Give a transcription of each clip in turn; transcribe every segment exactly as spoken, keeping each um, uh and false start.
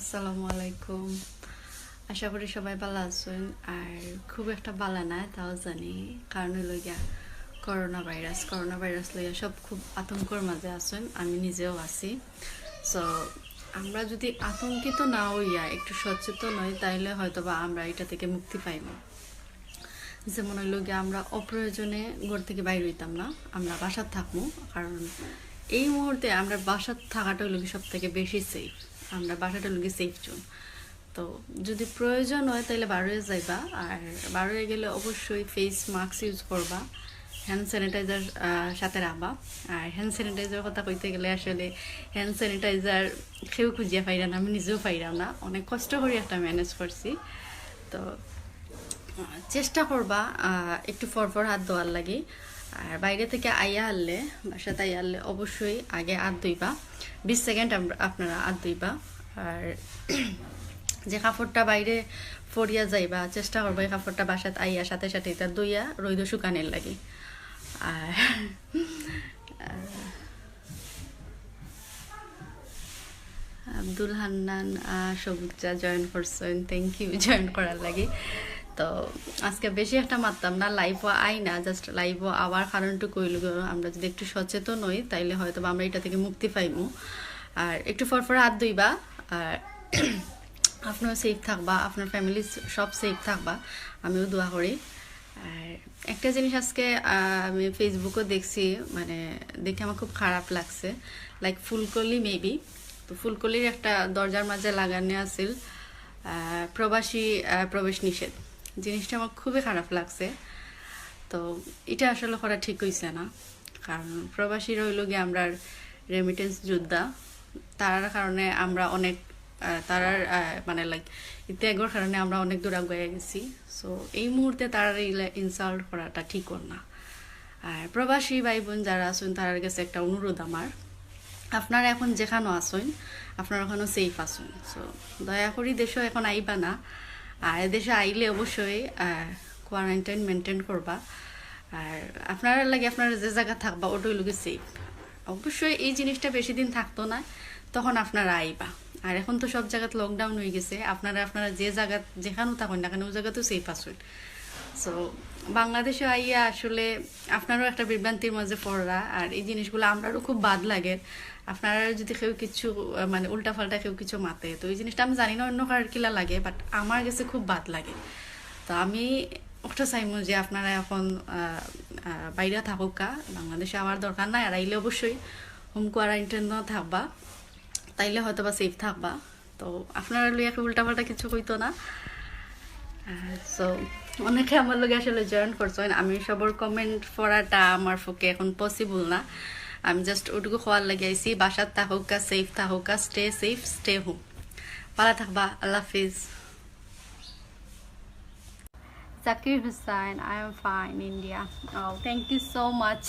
আসসালামু আলাইকুম। আশা করি সবাই ভালা আছইন। আর খুব একটা ভালা নায়, তাও জানি, কারণ অইলো গিয়া করোনা ভাইরাস। করোনা ভাইরাস লইয়া সব খুব আতঙ্কর মাঝে আছইন, আমি নিজেও আছি। সো আমরা যদি আতঙ্কিত না অইয়া একটু সচেতন অই, তাইলে হয়তো বা আমরা ইটা থাকি মুক্তি পাইমু। যেমন অইলো গিয়া, আমরা অপ্রয়োজনে ঘর থাকি বাইর অইতাম না, আমরা বাসাত থাকমু। কারণ এই মুহূর্তে আমরা বাসাত থাকাটা অইলো গিয়া সব থাকি বেশি সেফ, আমরা বাসাটা অইলো গিয়া সেফ জোন। তো যদি প্রয়োজন অয়, তাইলে বার অইয়া যাইবা। আর বার অইয়া গেলে অবশ্যই ফেস মাস্ক ইউজ করবা, হ্যান্ড স্যানিটাইজার সাথে রাখবা। আর হ্যান্ড স্যানিটাইজার কথা কইতে গেলে, আসলে হ্যান্ড স্যানিটাইজার কেউ খুঁজিয়া পাইরা না, আমি নিজেও পাইরাম না, অনেক কষ্ট করি একটা ম্যানেজ করছি। তো আহ, চেষ্টা করবা আহ, একটু ফর ফর হাত ধোয়ার লাগি। আর বাইরে থাকি আইয়া হারলে, বাসাত আইয়া হারলে অবশ্যই আগে হাত ধুইবা, বিশ সেকেন্ড আপনারা হাত ধুইবা। আর যে কাপড়টা বাইরে পরিয়া যাইবা, চেষ্টা করবা এই কাপড়টা বাসাত আইয়া সাথে সাথে ইটা ধুইয়া রইদো শুকানির লাগি। আর আহ, আব্দুল হান্নান, আহ, সবুজা জয়েন করছইন, থ্যাংক ইউ জয়েন করার লাগি। তো আজকে বেশি একটা মাততাম না, লাইভও আই না, জাস্ট লাইভও আওয়ার কারণটুকু অইলো গিয়া, আমরা যদি একটু সচেতন অই, তাইলে হয়তো বা আমরা ইটা থাকি মুক্তি পাইমু। আর একটু ফর ফর হাত ধুইবা, আর আপনেও সেফ থাকবা, আপনার ফ্যামিলি সব সেফ থাকবা, আমিও দোয়া করি। আর একটা জিনিস আজকে, আহ, আমি ফেসবুকও দেখছি, মানে, দেখে আমার খুব খারাপ লাগছে। লাইক ফুলকলি মেবি, তো ফুলকলির একটা দরজার মাঝে লাগানো আছিল, আহ, প্রবাসী, আহ, প্রবেশ নিষেধ। জিনিসটা আমার খুবই খারাপ লাগছে। তো ইটা আসলে করা ঠিক অইছে না, কারণ প্রবাসীরা অইলো গিয়া আমরার রেমিটেন্স যোদ্ধা, তারার কারণে আমরা অনেক, আহ, তারার, আহ, মানে, লাইক, ত্যাগর কারণে আমরা অনেক দূর আগুয়াইয়া গেছি। সো এই মুহূর্তে তারার ইলা ইনসাল্ট করাটা ঠিক অর না। আর প্রবাসী ভাই বোন যারা আছইন, তারার গেছে একটা অনুরোধ আমার, আপনারা এখন যেখানো আছইন, আপনারা ওখানো সেফ আছইন। সো দয়া করি দেশো এখন আইবা না, আর দেশো আইলে অবশ্যই কোয়ারেন্টাইন মেনটেন করবা। আর আপনারার লাগি আপনারা যে জাগাত থাকবা, ওটা অইলো গিয়া সেফ। অবশ্যই এই জিনিসটা বেশি দিন থাকতো না, তখন আপনারা আইবা। আর এখন তো সব জাগাত লকডাউন অই গেছে, আপনারা, আপনারা যে জাগাত যেখানো থাকইন না কেন, ওই জাগাত তো সেফ আছইন। সো বাংলাদেশো আইয়া আসলে আপনারাও একটা বিভ্রান্তির মাঝে পড়রা, আর এই জিনিসগুলা আমরারও খুব বাদ লাগে। আপনারা যদি কেউ কিছু, আহ, মানে, উল্টাপাল্টা কেউ কিছু মাতে, তো এই জিনিসটা আমি জানি না অন্য কার কিলা লাগে, বাট আমার গেছে খুব বাদ লাগে। তো আমি ওটা চাইমু যে আপনারা এখন, আহ, আহ, বাইরে থাকউক্কা, বাংলাদেশো আওয়ার দরকার নাই, আর আইলে অবশ্যই হোম কোয়ারেন্টাইনো থাকবা, তাইলে হয়তো বা সেফ থাকবা। তো আপনারা লইয়া কেউ উল্টাপাল্টা কিছু কইতো না। সো অনেকে আমার লগে আসলে জয়েন করছইন, আমি সবর কমেন্ট পড়াটা আমার পক্ষে এখন পসিবল না। আমি জাস্ট ওটুকু কওয়ার লাগি আইছি, বাসাত থাকউক্কা, সেফ থাকউক্কা, stay safe, stay home। ভালা থাকবা, আল্লাহ হাফিজ। জাকির Hussain, I am fine, India. Oh, thank you so much.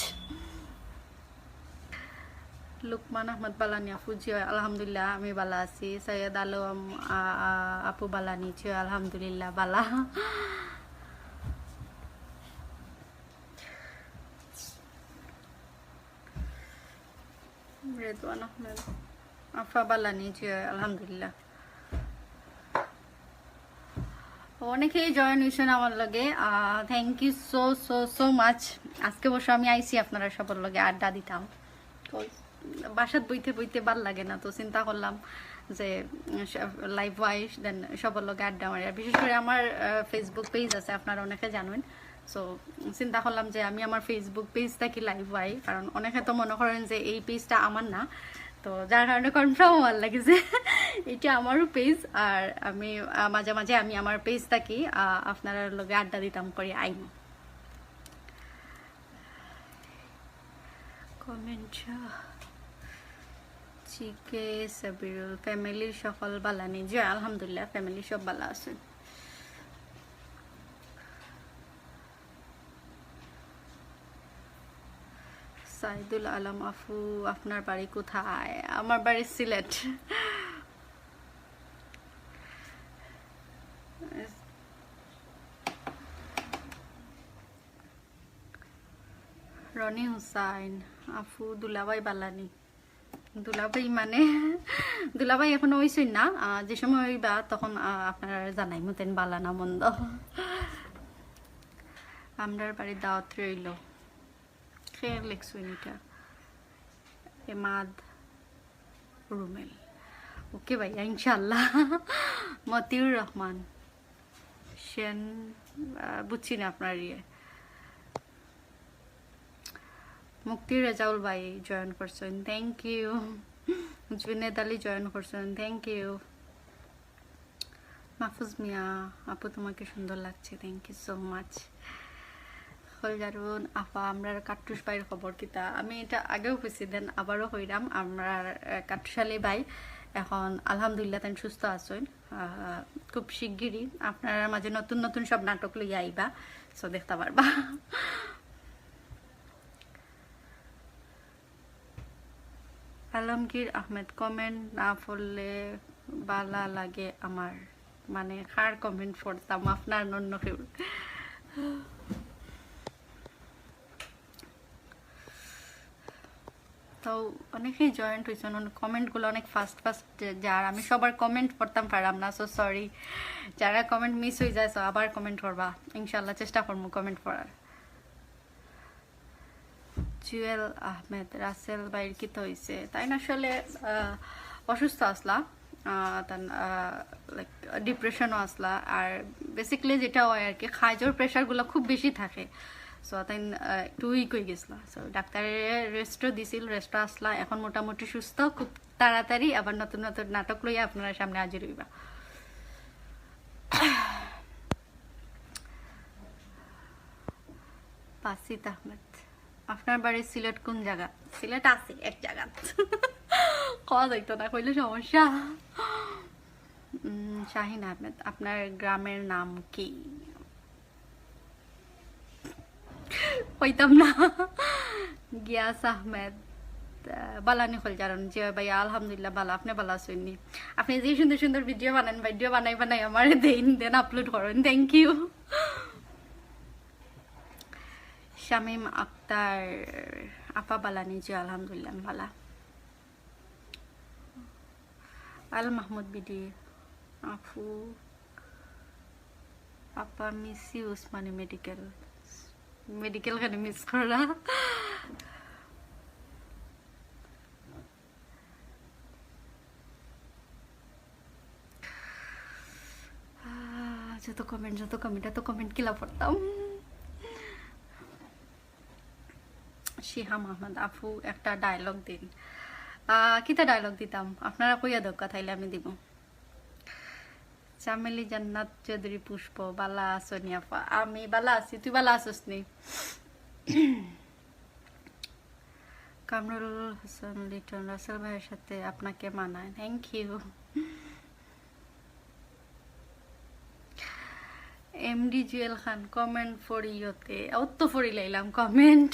Luqman আহমদ, ভালা নি আপু? জি অয়, আলহামদুলিল্লাহ, আমি ভালা আছি। সৈয়দ আলম, আ, আ, আপু, ভালা নি? জি অয়, আলহামদুলিল্লাহ, ভালা। রেদওয়ান আহমেদ, আফা, ভালা নি? জি অয়, আলহামদুলিল্লাহ। অনেকেই জয়েন অইছইন আমার লগে, আহ, thank you so, so, so much। আজকে অবশ্য আমি আইছি আপনারা সবর লগে আড্ডা দিতাম। তো বাসাত বইতে বইতে ভালা লাগে না, তো চিন্তা করলাম যে, উম, স-, লাইভ আই, দেন সবর লগে আড্ডা মারি। আর বিশেষ করি আমার, আহ, ফেসবুক পেজ আছে, আপনারা অনেকে জানইন। সো চিন্তা করলাম যে আমি আমার ফেসবুক পেজ থাকি লাইভ আই, কারণ অনেকে তো মনে করইন যে এই পেজটা আমার না, তো যার কারণে কনফার্ম অওয়ার লাগি যে ইটা আমারও পেজ। আর আমি, আহ, মাঝে মাঝে আমি আমার পেজ থাকি, আহ, আপনারার লগে আড্ডা দিতাম করি আইমু। কমেন্ট, জি কে সাবিরুল, ফ্যামিলির সকল ভালা নি? জি, আলহামদুলিল্লাহ, ফ্যামিলি সব ভালা আছে। সাইদুল আলম, আফু, আপনার বাড়ি কোথায়? আমার বাড়ি সিলেট। রনি হুসাইন, আফু, দুলাভাই ভালা নি? দুলাভাই মানে, দুলাভাই এখনো অইছইন না, আহ, যে সময় অইবা তখন, আহ, আপনারারে জানাইমু তাইন বালা না মন্দ। আমরার বাড়ির দাওয়াত রইল। কে লেখছইন ইটা? এমাদ রুমেল। ওকে ভাইয়া, ইনশাআল্লাহ। মতিউর রহমান সেন, আহ, বুঝছি না আপনার ইয়ে। মুক্তি রেজাউল ভাই জয়েন করছইন, থ্যাংক ইউ। জুনেদ আলী জয়েন করছইন, থ্যাংক ইউ। মাহফুজ মিয়া, আপু তোমাকে সুন্দর লাগছে, থ্যাংক ইউ সো মাচ। খলজারুন আফা, আমরার কাট্টুস ভাইর খবর কিতা? আমি ইটা আগেও কইছি, দেন আবারও কইরাম, আমরার, আহ, কাট্টুস আলী ভাই এখন আলহামদুলিল্লাহ তাইন সুস্থ আছইন। আহ, খুব শিগগিরই আপনারার মাঝে নতুন নতুন সব নাটক লইয়া আইবা, সো দেখতা পারবা। আলমগীর আহমেদ, কমেন্ট না পড়লে বালা লাগে আমার, মানে কার কমেন্ট পড়তাম, আপনার না অন্য কেউর? তো অনেকেই জয়েন্ট হইছেন, কমেন্টগুলো অনেক ফাস্ট ফাস্ট যার, আমি সবার কমেন্ট পড়তাম পারলাম না, সো সরি। যারা কমেন্ট মিস হয়ে যায়, সো আবার কমেন্ট করবা, ইনশাল্লাহ চেষ্টা করবো কমেন্ট পড়ার। জুয়েল আহমেদ, রাসেল ভাইর কিতা হইছে? তাইন আসলে, আহ, অসুস্থ আসলা, আহ, তান, আহ, লাইক, ডিপ্রেশনও আসলা। আর বেসিক্যালি যেটা হয় আর কি, খাইজর প্রেশারগুলো খুব বেশি থাকে। সো তাইন, আহ, একটু উইক হয়ে গেছিলা। সো ডাক্তারে রেস্টও দিছিল, রেস্টও আসলা। এখন মোটামুটি সুস্থ, খুব তাড়াতাড়ি আবার নতুন নতুন নাটক লইয়া আপনারা সামনে হাজির হইবা। বাসিত আহমেদ, আপনার বাড়ি সিলেট কোন জায়গা? সিলেট আছে এক জায়গা, কওয়া যাইতো না, কইলে সমস্যা। উম, শাহিন আহমেদ, আপনার গ্রামের নাম কি? কইতাম না। গিয়াস আহমেদ, আহ, বালানি খলজারন, জি ভাইয়া, আলহামদুলিল্লাহ বালা, আপনি বালা আছইন নি? আপনি যে সুন্দর সুন্দর ভিডিও বানান, ভিডিও বানাই বানাই আমারে দেইন, দেন আপলোড করেন, থ্যাংক ইউ। শামীম আক্তার, আপা বালানি? জি আলহামদুলিল্লাহ আমি বালা। আল মাহমুদ বিডি, আফু, আপা miss you Osmani medical. Medical কেন মিস করা? আহ, যত কমেন্ট, যত কমেন্ট, এত কমেন্ট কিলা পড়তাম। শিহাম আহমদ, আফু একটা ডায়লগ দিন। আহ, কিতা ডায়লগ দিতাম? আপনারা কইয়া দেউক্কা, তাইলে আমি দিব। চামেলি জান্নাত চৌধুরী পুষ্প, বালা আছো নি আপা? আমি বালা আছি, তুই বালা আছস নি? কামরুল হোসেন লিটন, রাসেল ভাইয়ের সাথে আপনাকে মানায়, থ্যাংক ইউ। এমডি জুয়েল খান, কমেন্ট পড়িওতে, অত তো পড়ি লাইলাম কমেন্ট।